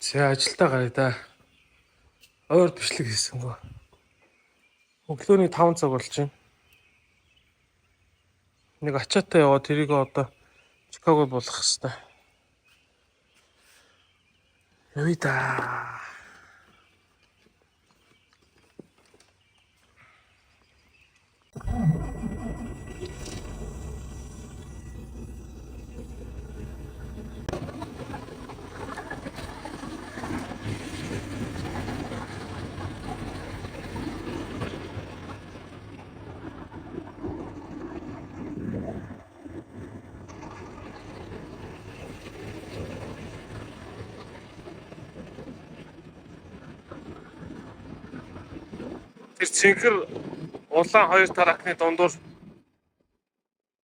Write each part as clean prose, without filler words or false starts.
За, ажилдаа гаръя да. Ойр бичлэг хийсэнгүй. Өглөөний 5 цаг болж байна. Нэг ачаатай яваа, тэрийг одоо Чикаго болгох хэвээр. Явъя да. Тэр цэнхэр улаан хоёр truck ны дундуур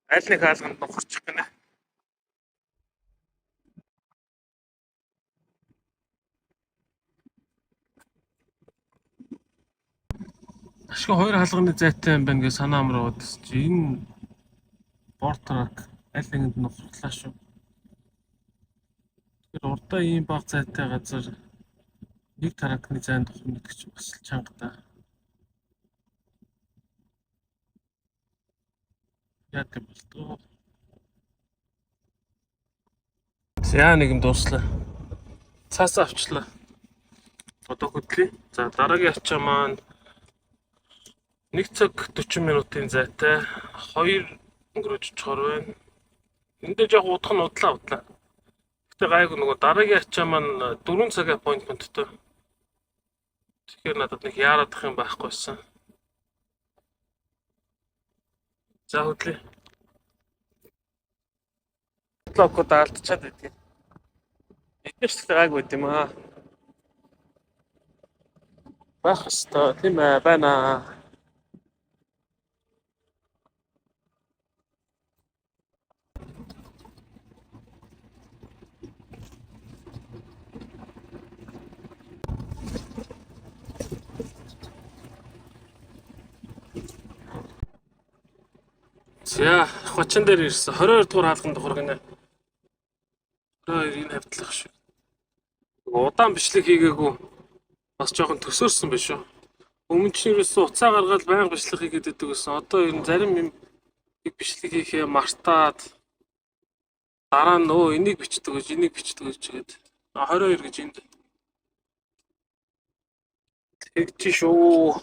аль нэг хаалганд нухарчих гинэ. Ашиг хоёр хаалганы зайтай юм байна гэж санаа амраад гэсэн чи энэ board truck аль нэгэнд нухарлаа шүү. Тэгэхээр урдаа ийм бага зайтай газар нэг truck ны зайд ухна гэдэг чинь бас л чанга да. Яа гэм болтгоо. За, нэг юм дууслаа. Цаасаа авчлаа. Одоо хөдлөе. За, дараагийн ачаа маань 1 цаг 40 минутын зайтай 2 өнгөрөөж очихоор байна. Энд дээр жоох удах нь удлаа удлаа. Гэтэ гайгүй, нөгөө дараагийн ачаа маань 4 цагийн appointment тэй. Тэгэхээр надад нэг яараадах юм байхгүйсэн. За, хөдлөе. Локод алдчихад байдгийг. Эдгээр ч гэхдээ гайгүй байд юм аа. Байх хэвээр тийм ээ, байна. За, 30 дээр ирсэн. 22 дугаар хаалганд духар гинэ. 22 энэ хавтлах шүү. Удаан бичлэг хийгээгүй бас жоохон төсөөрсөн биш үү? Өмнө чинь ерөөсөө уцаа гаргаад байнга бичлэг хийгээд байдаг гэсэн. Одоо ер нь зарим юм нэг бичлэг хийхээ мартаад, дараа нь өө энийг бичдэг гэж, энийг бичдэг гэж гээд 22 гэж энд тэгж шүү.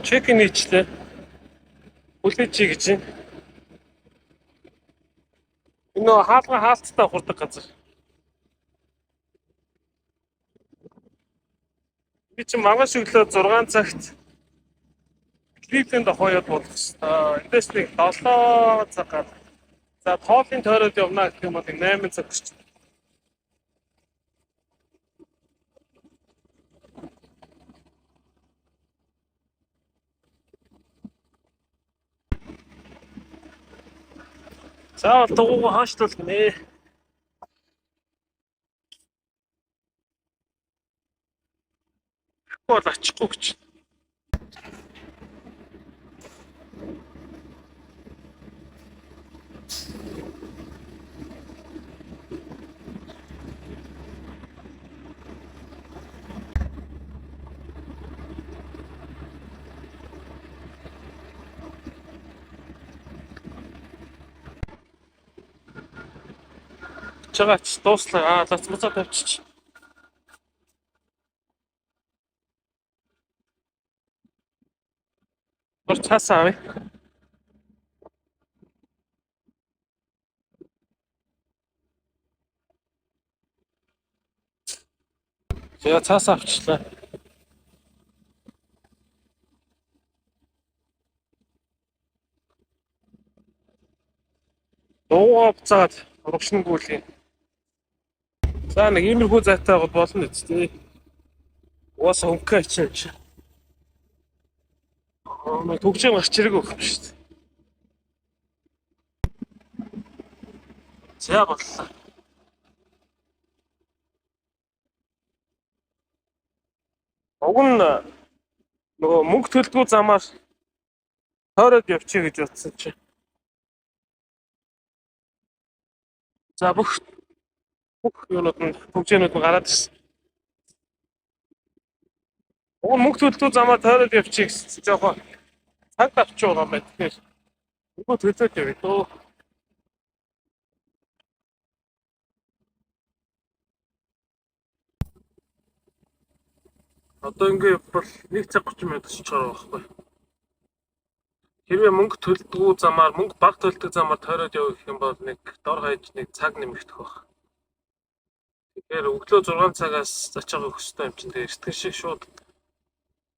Check-in хийчлээ. Хүлээж чи гэж байна. Энэ нөгөө хаалга хаалттай хурдаг газар. Би чинь маргааш өглөө 6 цагт Кливленд Ohio-д болох хэвээр. Эндээс нэг 7 цаг гар. За, тоолын тойроод явна гэх юм бол 8 цаг гэж. Заавал дугуугаа хаашлуул гинэ. Тэгэхгүй бол очихгүй гэж. Чагаач дууслаа. Аа, лац буцаа тавьчих. Бор цаасаа авъя. За, цаасаа авчлаа. Дуугаа буцаад урагшингүүл юм. За, нэг иймэрхүү зайтай байгаад болно үсттэй. Угаасаа хөнгө ачаа. Аа, нэг төгжин гарч ирэх өгөх юм шүү дээ. За, боллоо. Уг нь Нөгөө мөнгө төлдгөө замаар тойроод явчих гэж бодсон чинь. За, бүх юунууд нь, түгжээнүүд нь гараад ирсэн. Уг нь мөнгө төлдгөө замаар тойроод явчих гэсэн чинь жоохон цаг авч байгаа юм байна. Тэгэхээр мөнгө төлөөд явъя дөө. Одоо ингэ явбал 1 цаг 30 минут очиж байгаа байхгүй. Хэрвээ мөнгө төлдгөө замаар, мөнгө бага төлдөг замаар тойроод явах гэх юм бол нэг дор хаяж нэг цаг нэмэгдэх байх. Тэгэхээр өглөө 6 цагаас ачаагаа өгөх ёстой юм чинь, тэгээ эртгэн шиг шууд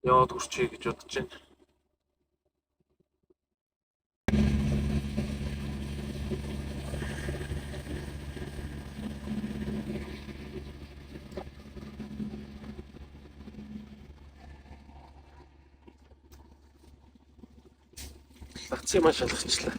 яваад хүрчихье гэж бодож байна. Лаци маш алгачлаа.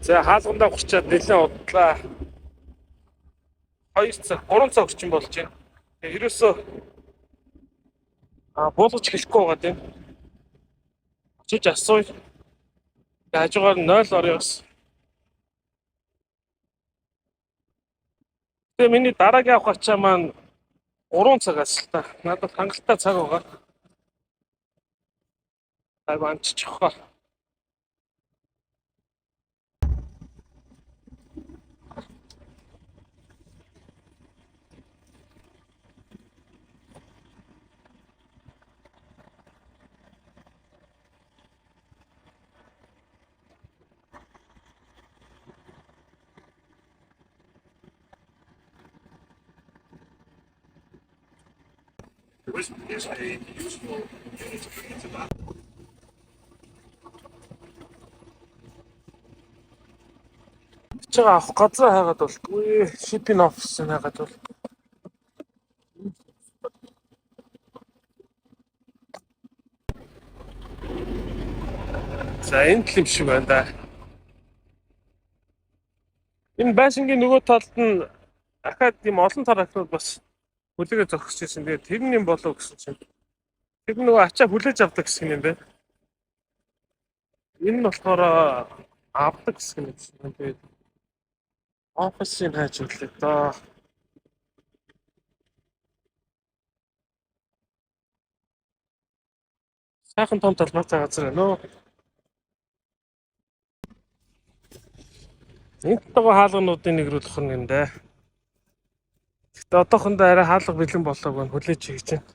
За, хаалгандаа хүрчээд нэлээд удлаа. 2 цаг, 3 цаг орчим болж байна. Тэгээ ерөөсөө буулгаж эхлэхгүй байгаа тийм. Очиж асууя. Тэгээ хажуугаар нь 0 орё бас. Тэгээ миний дараагийн авах ачаа маань 3 цагаас л та. Надад хангалттай цаг байгаа. Айгу амччих хаа. Tourism is a useful unit to bring into that. Чигээ авах газар хайгаад болтгүй. Shipping office хайгаад бол. За, энэ л юм шиг байна да. Энэ байшингийн нөгөө талд нь дахиад ийм олон truck нууд бас хүлээгээ зогсож ирсэн. Тэгээд тэр нь юм болов гэсэн чинь тэр нөгөө ачаа хүлээж авдаг гэсэн юм байна. Энэ нь болохоор авдаг гэсэн юм байна. Тэгээд офисын хайж үлээ доо. Сайхан том талбайтай газар байна уу? Энэ того хаалгануудын нэг рүү болох юм да. Гэхдээ одоохондоо арай хаалга бэлэн болоог байна. Хүлээж хийж байна.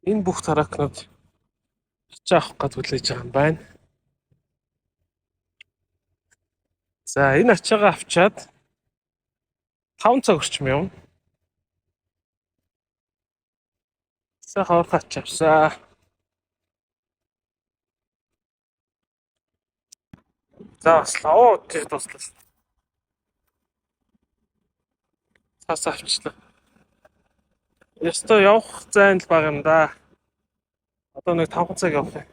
Энэ бүх truck нууд ачаа авах гээд хүлээж байгаа юм байна. За, энэ ачаагаа авчаад 5 цаг орчим явна. Сайхан орох ачаа авсаа. За, бас оо тэр дуслаа. Цаас авчлаа. Ёстой явах зайн л баг юм да. Одоо нэг 5 цаг явах юм.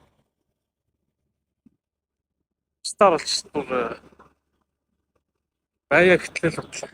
Star болчихсон бүр бая гэтлэл утлаа.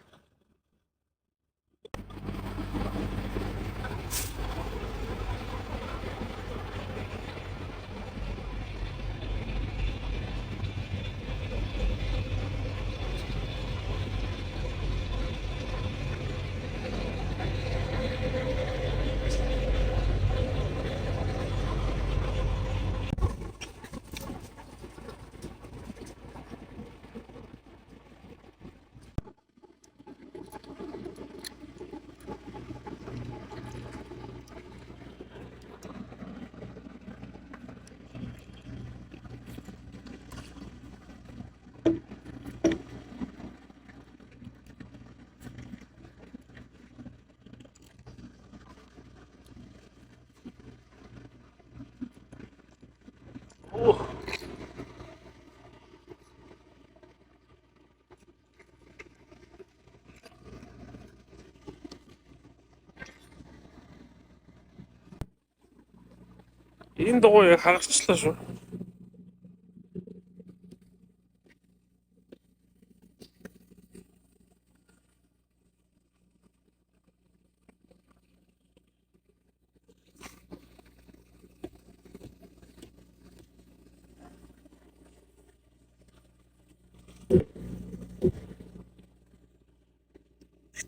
Энэ дугуй яг хагарчлаа шүү.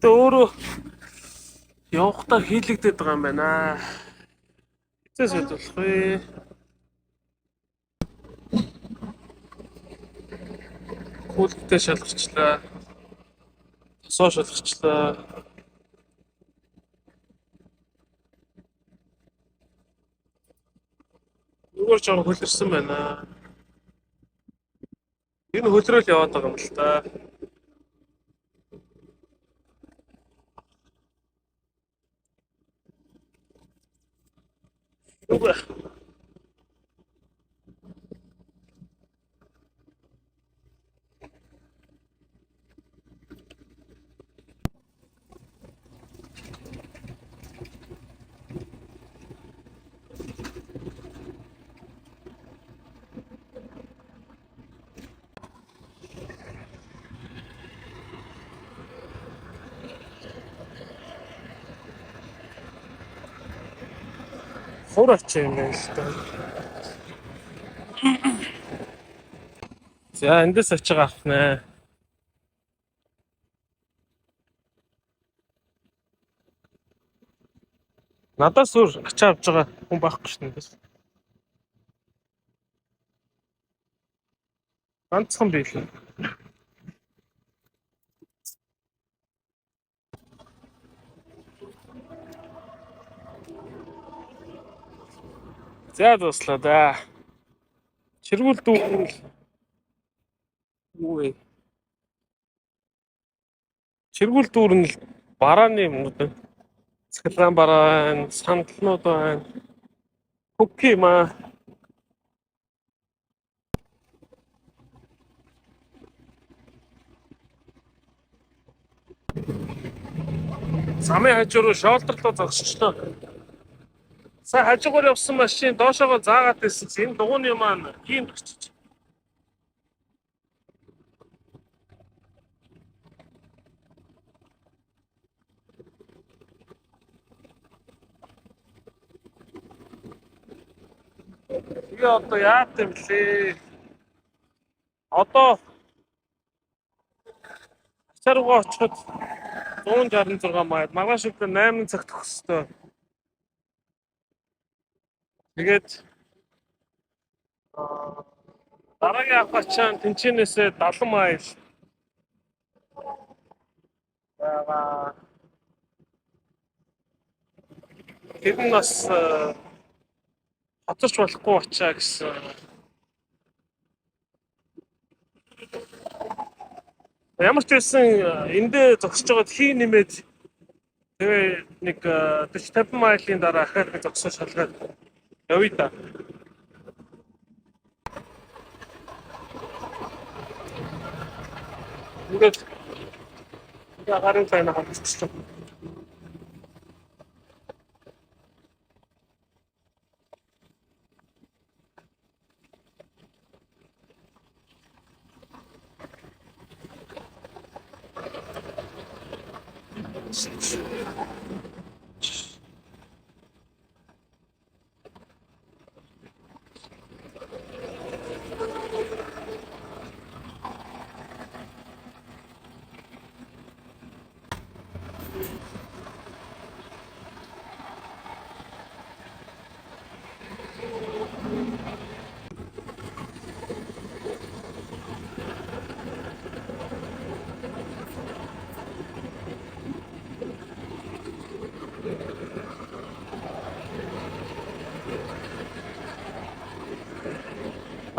Гэтэ өөрөө явахдаа хийлэгдээд байгаа юм байна. Хэзээ солих вэ? Күүлэгтэй шалгарчлаа. Тосоо шалгарчлаа. Зүгээр жоохон хөлөрсөн байна. Энэ хөлрөөл яваад байгаа юм л та. Үгүй. Хур ачаа юм байна л да. За, эндээс ачаагаа авах нэ. Надаас өөр ачаа авч байгаа хүн байхгүй шнэ эндээс. Ганцхан биелээ. За, дуслаа да. Чиргүүл дүүрэн л юу вэ? Чиргүүл дүүрэн л барааны юмнууд байна. Цахилгаан бараа байна, сандалнууд байна. Cookie маа. Замын хажуу руу shoulder руу зогсчлоо. Сая хажуугаар явсан машин доошоогоо заагаад байсан чинь энэ дугуйны маань ийм гарчиж. Тэгээ одоо яат юм блээ? Одоо ачаа руугаа очиход 166 майл, маргааш өглөө 8 цагт өгөх ёстой. Тэгээд дараагийн авах ачаа тэнчэнээсээ 70 майл байгаа. Тэр нь бас хоцорч болохгүй ачаа гэсэн. Ямар ч байсан эндээ зогсож байгаад хий нэмээд тэгээ нэг 40 50 майлын дараа ахаад нэг зогсоо шалгаад явъя да. Ингээд ингээ гарын цайна хавцчихлаа.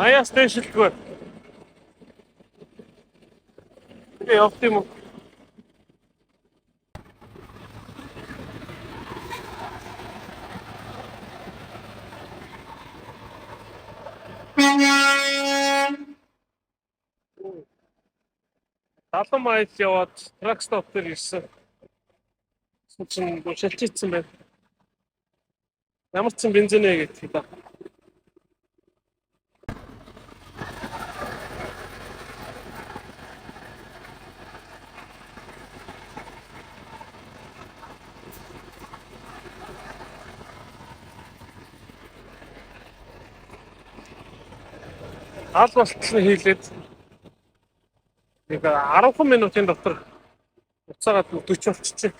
Аяас дээшилтгүй. Тэгээ явт юм уу? 70 майл яваад truck stop дээр ирсэн. Тэгсэн чинь шалчижсэн байна. Ямар ч сан бензин ээ гэдэг та. Аль болтол нь хийлээд нэг 10 минутын дотор буцаагаад 40 болчихжээ.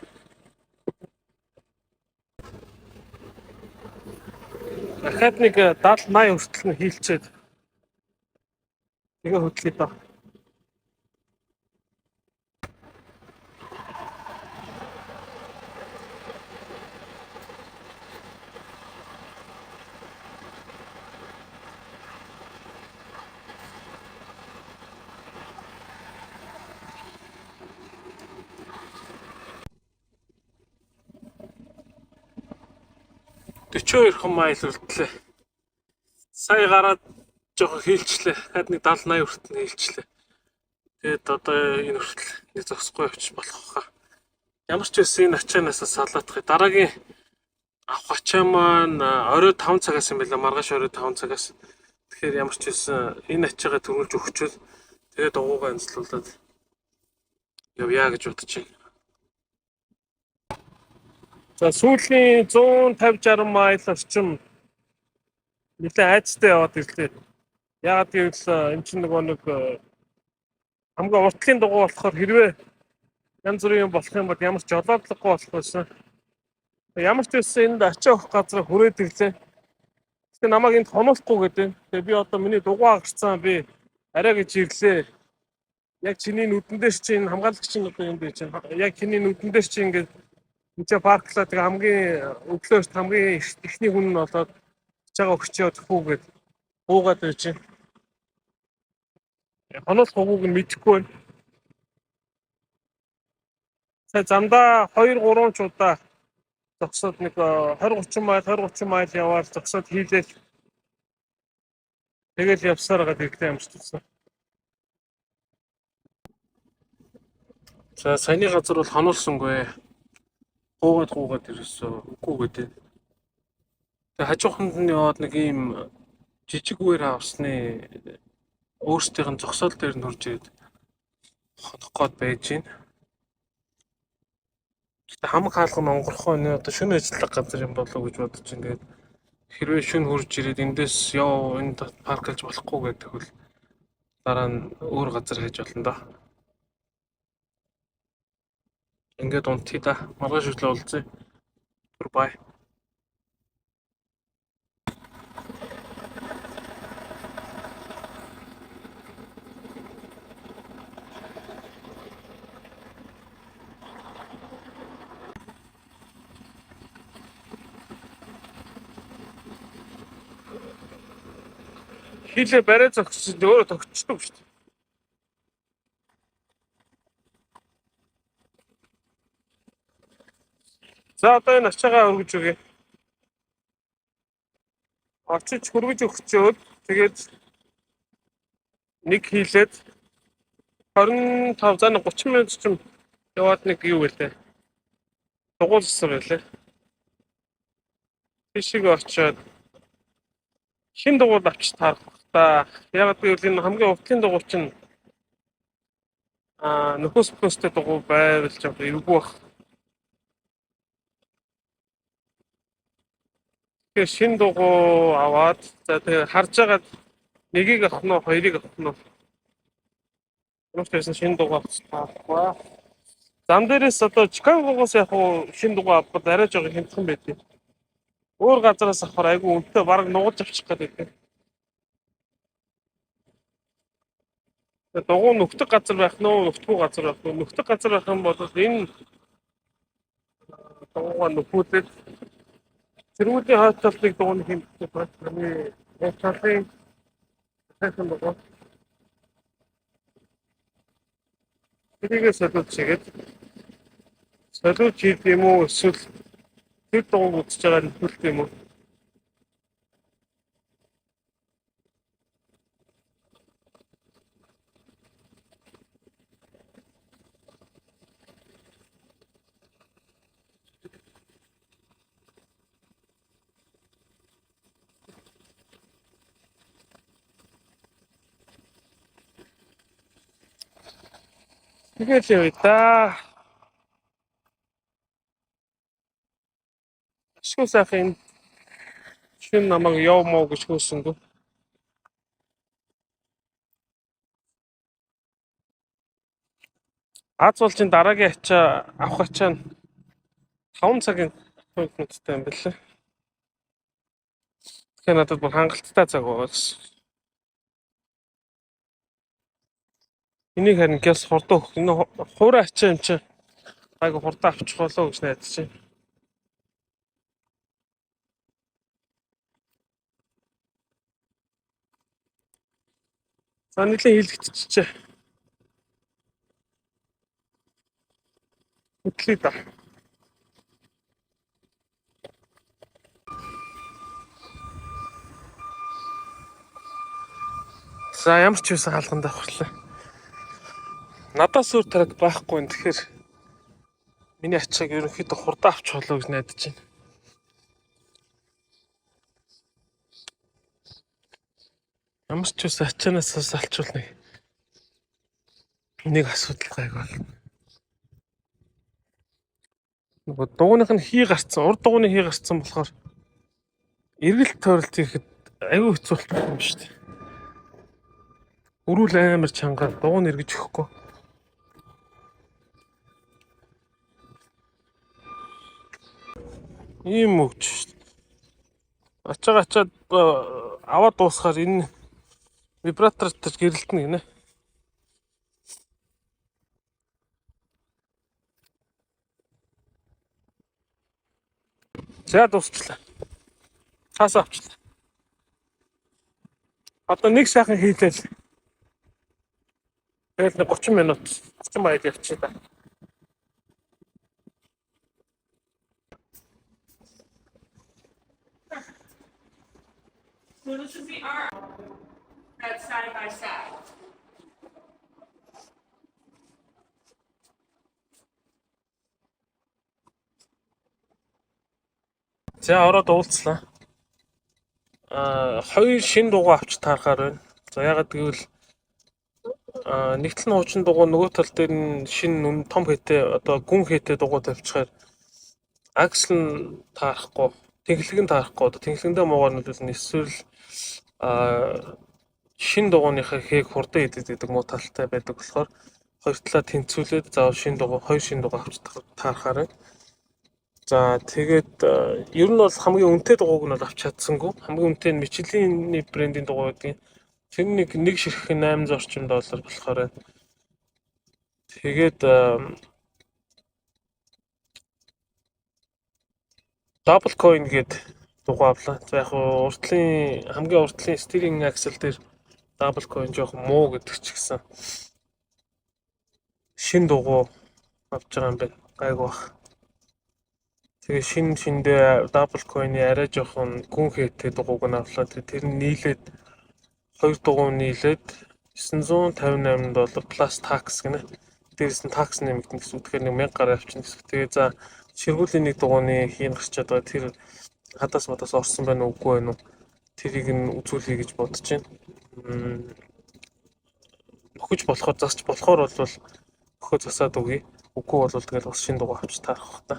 Дахиад нэг 70 80 хүртэл нь хийлчээд тэгээ хөдлөе доо. 42 майл хүртлээ. Сая гараад жоохон хийлчлээ. Дахиад нэг 70 80 хүртэл нь хийлчлээ. Тэгээд одоо энэ хүртэл нэг зогсохгүй явчих болох хаа. Ямар ч байсан энэ ачаанаас салаатах. Дараагийн авах ачаа маань орой 5 цагаас юм байна. Маргааш орой 5 цагаас. Тэгэхээр ямар ч байсан энэ ачаагаа түрүүлж өгчөөл тэгээд дугуугаа янзлуулад явъя гэж бодож байна. За сүүлийн 150 60 майл орчим нэлээд айцтай яваад ирлээ. Яагаад гэвэл энэ чинь нөгөө нэг хамгийн уртлын дугуй болохоор хэрвээ янз бүрийн юм болох юм бол ямар ч жолоодлогогүй болох байсан. Ямар ч байсан энд ачаа өгөх газар хүрээд ирлээ. Тэгэхээр намайг энд хоноохгүй гэдэг. Тэгээ би одоо миний дугуй агарцсан, би арай гэж ирлээ. Яг чиний нүдэн дээр чинь хамгаалагч чинь одоо юм бэ чинь. Яг чиний нүдэн дээр чинь ингээд энэ чинь парклаа, тэгээ хамгийн өглөөс хамгийн эхний хүн нь болоод ачаагаа өгчөөд хүүгээд гуугаад байж чинь. Хоноолох угууг нь мэдэхгүй байна. Сая замдаа 2 3 ч удаа зогсоод нэг 20 30 майл 20 30 майл яваад зогсоод хийлээл тэгэл явсаар байгаа ирлээ ямарч байсан. За, саяны газар бол хонуулсангүй. Гуугаад гуугаад ерөөсөө үгүй гэдэг. Тэгээ хажууханд нь яваад нэг ийм жижиг warehouse-ны өөрсдийнх нь зогсоол дээр нь хурж ирээд хонох гээд байж байна. Гэтэ хамаг хаалга нь онгорхоо нэ одоо шөнө ажиллах газар юм болов уу гэж бодож байна. Тэгээд хэрвээ шөнө хурж ирээд эндээс яв, энд парклж болохгүй гэдэг бол дараа нь өөр газар хайж болно доо. Ингээд унтъя да. Маргааш өглөө уулзъя. Түр bye. Хийлээ барай зогссон өөрөө тогтчтой шүү дээ. За, одоо энэ ачаагаа өргөж өгье. Очиж хөргөж өгчөөд тэгээд нэг хийлээд 25, за, 30 минут ч юм яваад нэг юу байлээ. Дугуй засвар байлээ. Тийшээ очиод шинэ дугуй авч таарах бах та. Яг гэвэл энэ хамгийн уртлын дугуй чинь нөхөс нөхөстэй дугуй байвал жоох эвгүй бах. Тэгэхээр шинэ дугуй аваад, за, тэгээ харж агаад нэгийг авах нь уу, хоёрыг авах нь уу? Ямар ч байсан шинэ дугуй авч таарахгүй. Зам дээрээс одоо Чикагогоос яг уу шинэ дугуй авахд арай жоохон хямдхан байдаг. Өөр газараас авахар айгүй үнэтэй, бараг нугалж авчих гэдэг. Тэгээ дугуй нүхтэг газар байх нь уу, нүхтгүй газар байх нь уу? Нүхтэг газар байх юм бол энэ дугуйгаа нөхүүлээд цэргүүдийн хойд талыг дугуйны хэмжээ байна. Миний хойд талын сайхан дугуй. Тэрийгээ солиулж хийгээд солиулж хийх юм уу, эсвэл тэр дугуйг үзэж байгаа нөхөлт юм уу? Тэгэл явъя да. Ашгүй сайхан энэ шин намайг яв мó гэж хөөсөнгөө. Аз болж энэ дараагийн ачаа авах ачаа нь 5 цагийн appointment тай юм билээ. Тэгэхээр надад бүр хангалттай цаг байгаа гэсэн. Энийг харин гяс хурдан өгөх. Энэ хуурай ачаа юм чинь гайгүй хурдан авчих болоо гэж найдаж байна. За, нэлээд хийлэгдчихжээ. Хөдлөе да. За, ямар ч байсан хаалгандаа хурлаа. Надаас өөр truck байхгүй юм. Тэгэхээр миний ачааг ерөнхийдөө хурдан авчих болоо гэж найдаж байна. Ямар ч байсан ачаанаас салчвал нэг асуудал гайг болно. Нөгөө дугуйных нь хий гарцсан, урд дугуйны хий гарцсан болохоор эргэлт тойролт хийхэд аюу хэцүү болчих юм шүү дээ. Өрүүл амар чангаар дугуй нь эргэж өгөхгүй. Ийм өгч шүү дээ. Ачаага ачаад аваад дуусахаар энэ вибратор тэр гэрэлтэнэ гинэ. За, дуусчлаа. Цаасаа авчлаа. Одоо нэг сайхан хийлээ. Тэгэл нэг 30 минут, 30 mile явчих та. So this is the R that's side by side. За, ороод уулзлаа. Аа, хоёр шинэ дугуй авч таарахаар байна. За, ягаад гэвэл нэг тал нь хуучин дугуй, нөгөө тал дээр нь шинэ нүн том хээтэй, одоо гүн хээтэй дугуй тавьчихаар axle нь таарахгүй, тэнхлэг нь таарахгүй, одоо тэнхлэгэндээ муугаар нөлөөлнө, эсвэл шинэ дугуйныхаа хээг хурдан идэд гэдэг муу талтай байдаг болохоор хоёр талаа тэнцвүүлээд заавал шинэ дугуй, хоёр шинэ дугуй авч таарахаар байна. За, тэгээд ер нь бол хамгийн үнэтэй дугуйг нь бол авч чадсангүй. Хамгийн үнэтэй нь Michelin-ий брендийн дугуй гэдгийг. Тэр нэг нэг ширхэг 800 орчим доллар болохоор байна. Тэгээд Double Coin гээд дугуй авлаа. За, яг уртлын, хамгийн уртлын steering axle дээр Double Coin жоохон муу гэдэг ч гэсэн шин дугуй авч байгаа юм байна. Гайгүй бах. Тэгээ шин шиндээ Double Coin-ы арай жоохон гүн хээтэй дугуйг нь авлаа. Тэгээ тэр нь нийлээд, хоёр дугуй нийлээд 958 доллар plus tax гинэ. Дээрээс нь tax нэмэгдэнэ гэсэн үг. Тэгэхээр нэг 1000 гаруй авчихна гэсэн үг. Тэгээ за, ширгүүлийн нэг дугуйны хийн гарчаад байгаа. Тэр хадаас мадаас орсон байна уу, үгүй байна уу? Тэрийг нь үзүүлье гэж бодож байна. Нөхөж болохоор, засч болохоор бол нөхөө засаад өгье. Үгүй бол тэгэл бас шинэ дугуй авч таарах бах та.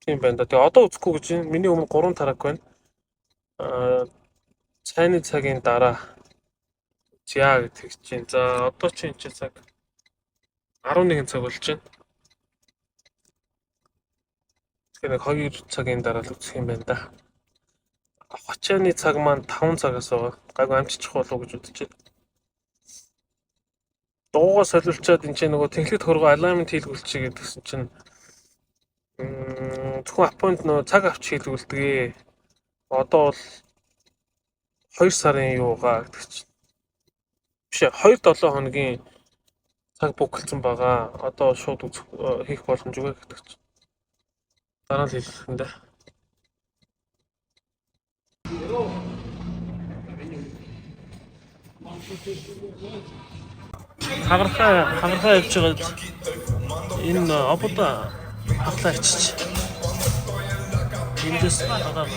Тийм байна да. Тэгээ одоо үзэхгүй гэж байна. Миний өмнө 3 truck байна. Аа, цайны цагийн дараа зя гэж тэгж чинь. За, одоо чи энэ чинь цаг 11 цаг болж байна. Тэгэхээр нэг 2 цагийн дараа л үзэх юм байна да. Ачааны цаг маань 5 цагаас байгаа. Гайгүй амжчих болов уу гэж бодож байна. Дугуйгаа солиулчаад энэ чинь нөгөө тэнхлэг тохиргоо alignment хийлгүүлчихье гэдгсэн чинь зөвхөн appointment, нөгөө цаг авч хийлгүүлдэг. Одоо бол 2 сарын юугаа гэдэг чинь. Биш ээ, 2 7 хоногийн цаг book лцсан байгаа. Одоо шууд үзэх хийх боломжгүй гэдэг чинь. Дараа нь хэлэх юм да. Хагархаа хагархаа явж байгаад энэ обод хахлаа ичиж. Эндээс хагаа гараад.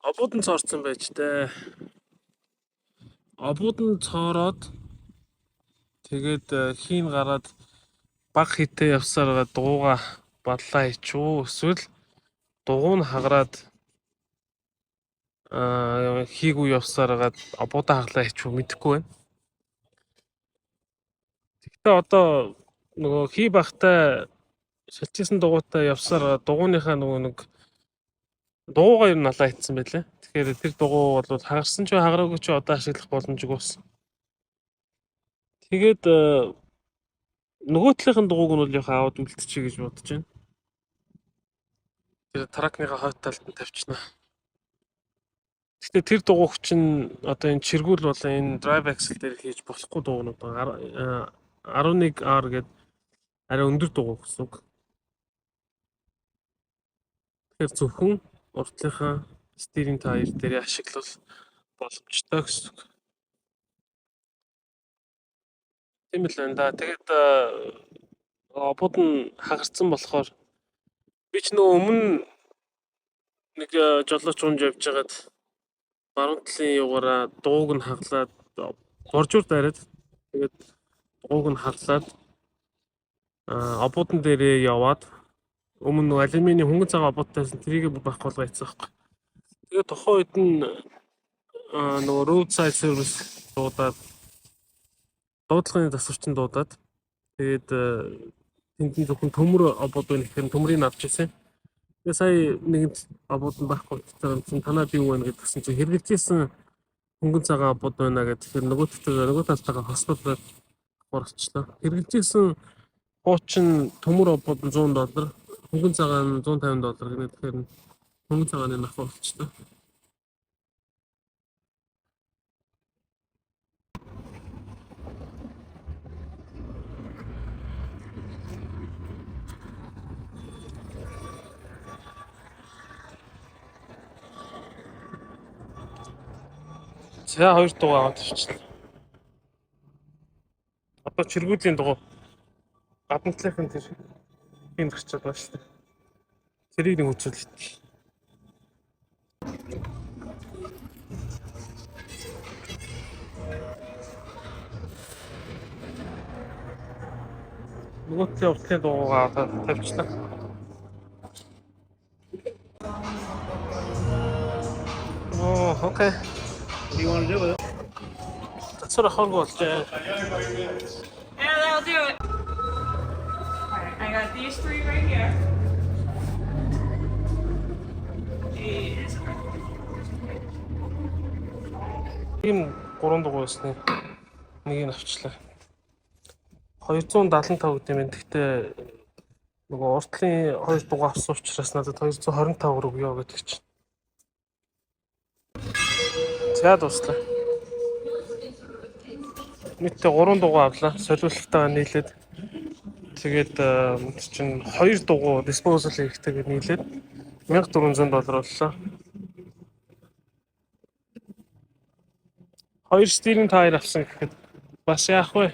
Обууд нь цоорцсон байж тээ. Обууд нь цоороод тэгээд хийн гараад баг хитээ явсараа дугуйгаа баллаа ичүү, эсвэл дугуй нь хагараад Хийгүй явсаар хагаад обуудаа хаглаа хийчих мэдэхгүй байна. Тэгэхдээ одоо нөгөө хий бахтай шилжижсэн дугуйтай явсаар дугууныхаа нөгөө нэг дугуугаа ер нь алаа хийцэн байлээ. Тэгэхээр тэр дугуй бол хагарсан ч хагараагүй ч одоо ашиглах боломжгүй болсон. Тэгээд нөгөө талынхын дугуйг нь бол яг аваад үлдчихье гэж бодож байна. Тэр truck ныхаа хойд талд нь тавьчихна. Гэхдээ тэр дугуйг чинь одоо энэ чиргүүл болон энэ drive axle дээр хийж болохгүй дугуйнууд байгаа. 11R гэдэг арай өндөр дугуй гэсэн үг. Тэгэхээр зөвхөн урдлынхаа steering tire дээр ашиглал боломжтой гэсэн үг. Тийм л байна да. Тэгээд обууд нь хагарсан болохоор би ч нөгөө өмнө нэг жолооч унж явж байгаад баруун талын юугаараа дугуйг нь хаглаад, боржуур дайраад, тэгээд дугуйг нь хаглаад, обуудан дээрээ яваад, өмнө нөгөө алюминий хөнгөн цагаан обуудтайсан, тэрийг бүр байхгүй болгоо хийсэн байхгүй. Тэгээд тухайн үед нь нөгөө roadside service дуудаад, дуудлагын засварчин дуудаад, тэгээд тэнд нь зөвхөн төмөр обууд байна гэхээр төмрийг авч ирсэн. Тэгээ сая нэгэнт обууд нь байхгүй болчихсон чинь танаад юу байна гэдгсэн чинь хэрэгжижсэн хөнгөн цагаан обууд байна гэх. Тэгэхээр нөгөө талаа, нөгөө талтайгаа хослуулаад авах болчихлоо. Хэрэгжижсэн хуучин төмөр обууд нь 100 доллар, хөнгөн цагаан нь 150 доллар гэнэ. Тэгэхээр хөнгөн цагааны авах болчихлоо. За, хоёр дугуй аваад ирчихлээ. Одоо чиргүүлийн дугуй гадна талынхын тэр энд гарчаад байгаа шүү дээ. Тэрийг нэг үзүүлэлт. Нөгөө талын уртлын дугуйгаа одоо тавьчлаа. Оо, okay. What do you want to do with it? Засвар авахгүй болжээ. Yeah, that'll do it. Alright, I got these three right here. These. Ийм гурван дугуй байсны нэг нь авчлаа. 275 гэдэг юм. Гэхдээ нөгөө уртлын хоёр дугуй авсан учраас надад 225 руу өгөө гэдэг чинь. За, дуслаа. Нийтдээ гурван дугуй авлаа. Солиултайгаа нийлээд, тэгээд чинь хоёр дугуй disposal хийхтэйгээ нийлээд 1400 доллар боллоо. Хоёр steering tire авсан гэхэд бас яах вэ?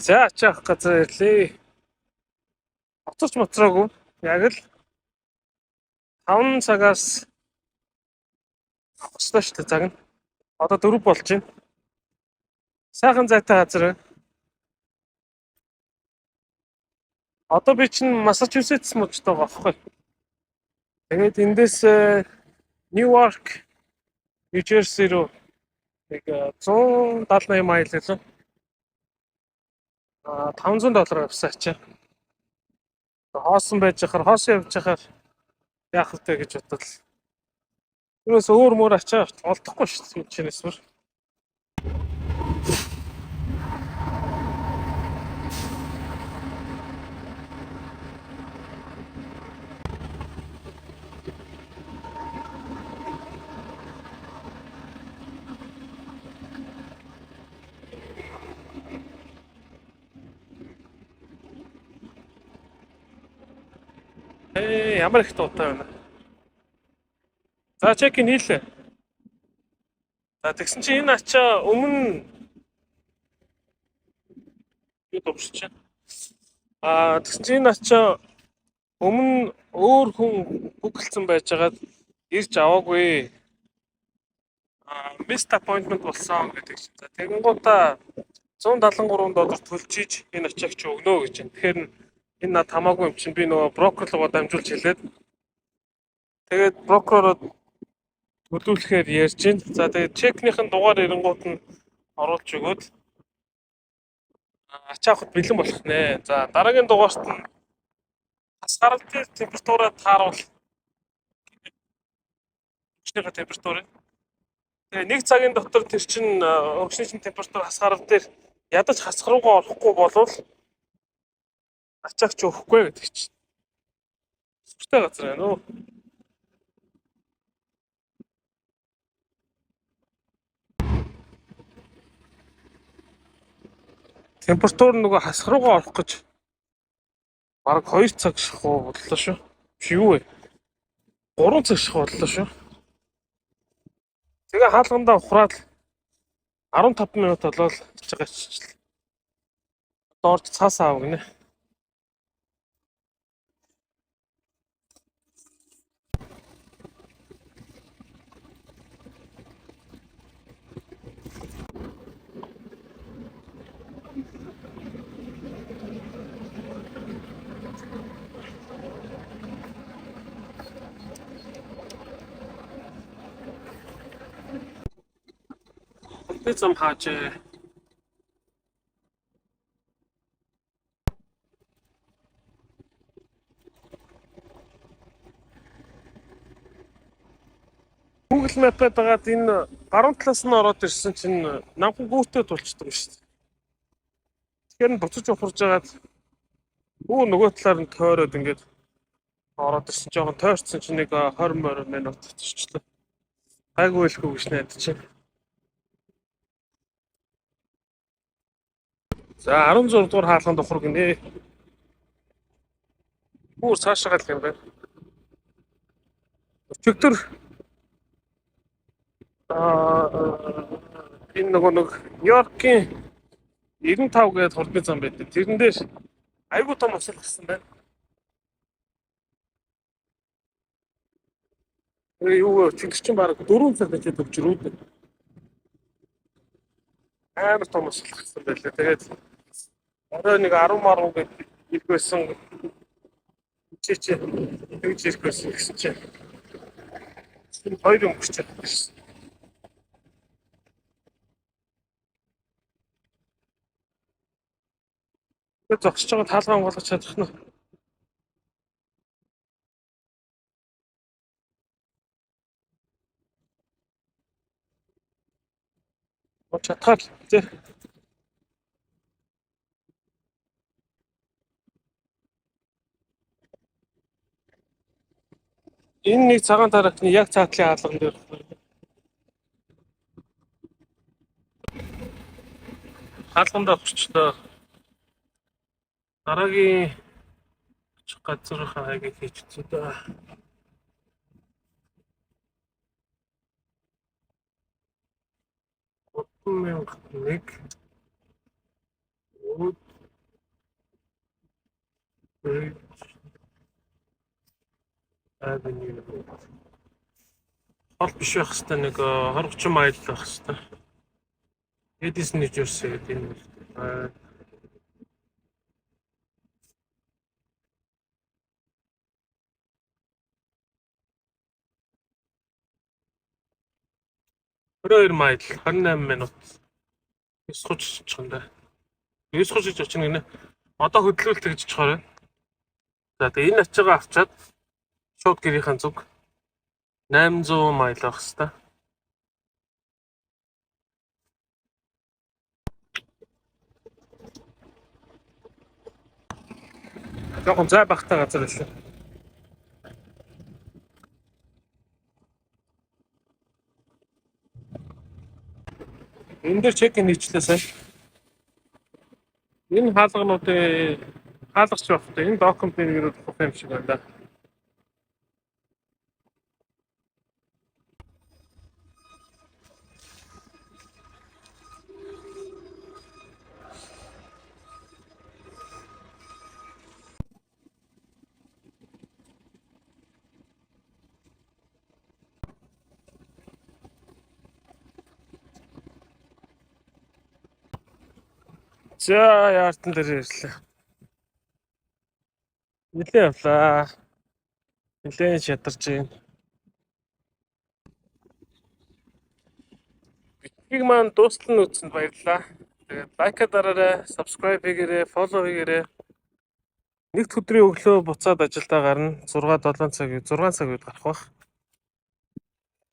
За, ачаа авах газар ирлээ. Хоцорч моцроогүй. Яг л 5 цагаас авах ёстой шүү дээ цаг нь. Одоо 4 болж байна. Сайхан зайтай газар байна. Одоо би чинь Массачусетс мужид байгаа байхгүй. Тэгээд эндээс Ньюарк, Нью Джерси руу нэг 178 mile лээ. А 500 доллар авсан ачаа. Хоосон байж хахаар, хоосон явж хахаар яах вэ гэж бодвол. Түүнээс өөр мөр ачаа олдохгүй шүү дээ чинээс мөр. Ээ, ямар их дуутай байна. За, check in хийлээ. За, тэгсэн чинь энэ ачаа өмнө юу дурсч байна. Аа, тэгсэн чинь энэ ачаа өмнө өөр хүн book лсэн байжгаад ирж аваагүй. Missed appointment болсон гэдэг чинь. За, тэгэнгүүтээ 173 доллар төлж иж энэ ачааг чи өгнө гэж байна. Тэгэхээр энэ над хамаагүй юм чинь, би нөгөө брокер руугаа дамжуулж хэлээд, тэгээд брокероо төлүүлэхээр ярьж байна. За, тэгээд чекнийх нь дугаар ирэнгуут нь оруулж өгөөд ачаа авахд бэлэн болох нэ. За, дараагийн дугаарт нь хас гарал дээр температураа тааруул, өнгөчнийхөө температурыг. Тэгээ нэг цагийн дотор тэр чин өнгөчний чин температур хас гарал дээр ядаж хасах руугаа орохгүй болвол ачаагч өгөхгүй гэдэг чинь. Сүртэй газар байна уу? Температур нөгөө хасах руугаа орох гэж бараг 2 цаг шахуу бодлоо шүү. Биш, юу вэ? 3 цаг шахуу бодлоо шүү. Тэгээ хаалгандаа ухраад 15 минут болоод чиг аччихлаа. Одоо орж цаас аав гинэ. Би зам хаажээ. Google Map-д дагаад энэ баруун талаас нь ороод ирсэн чинь намхан гүүртэй тулчдаг шүү дээ. Тэгэхээр нь буцаж ухарж агаад өө нөгөө талаар нь тойроод ингээд ороод ирсэн, жоохон тойрцсон чинь нэг 20 морь минут төсчлээ. Гайгүй илгүй гэж найдаж чинь. За, 16 дугаар хаалганд ухар гинэ. Бүр цаашаа гал юм байна. Өчигдөр энэ нөгөө нэг Нью-Йоркийн 95 гээд хурдны зам байдаг. Тэрэн дээр айгүй том осол гарсан байна. Тэгээ юу вэ? Өчигдөр чинь бараг 4 цаг нэчээд төвчрүүд. Амар том осол гарсан байлаа. Тэгээд орой нэг 10 маруу гээд ирэх байсан. Чи тэгж ирэх байсан гэсэн чинь хоёр өнгөрч чадсан. Тэгээд зогсож байгаа таалгаа онгойлгож чадах нь. Чадхаар тий. Энэ нэг цагаан тархины яг цаатлын хаалган дээр. Хаалгандаа орчихлоо. Дараагийн очих газрынхаа хаягийг хийчихсэн дээ. 3001 Woodbridge Avenue. Хол биш байх хэвээр, нэг 20 30 майл байх хэвээр. Эдисон, Нью Джерси гэдэг энэ байна. 22 майл, 28 минут. 9:30 очих юм да. 9:30 гэж очих гинэ. Одоо хөдөлгөөлт гэж очихоор байна. За, тэгээ энэ ачаагаа авчаад шууд гэрийнхэн зүг 800 майл байх хэвээр. Жохон зай багтай газар байлаа. Энэ дээр check-in хийчлээ сайн. Энэ хаалгануудын хаалгач байх хэрэгтэй. Энэ документыг нэрүүд авах юм шиг байна да. За, яартан дээр ирлээ. Нилээ явлаа. Нилээ ядарч байна. Бичлэгийг маань дуустал нь үзсэнд баярлалаа. Тэгээд like дараарай, subscribe хийгээрэй, follow хийгээрэй. Нэг дэх өдрийн өглөө буцаад ажилдаа гарна. 6 7 цаг, 6 цаг үед гарах байх.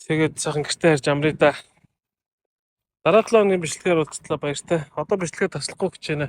Тэгээд сайхан гэртээ харж амръя да. Дараа 7 хоногийн бичлэгээр уулзтлаа, баяртай. Одоо бичлэгээ таслахгүй хичээнэ.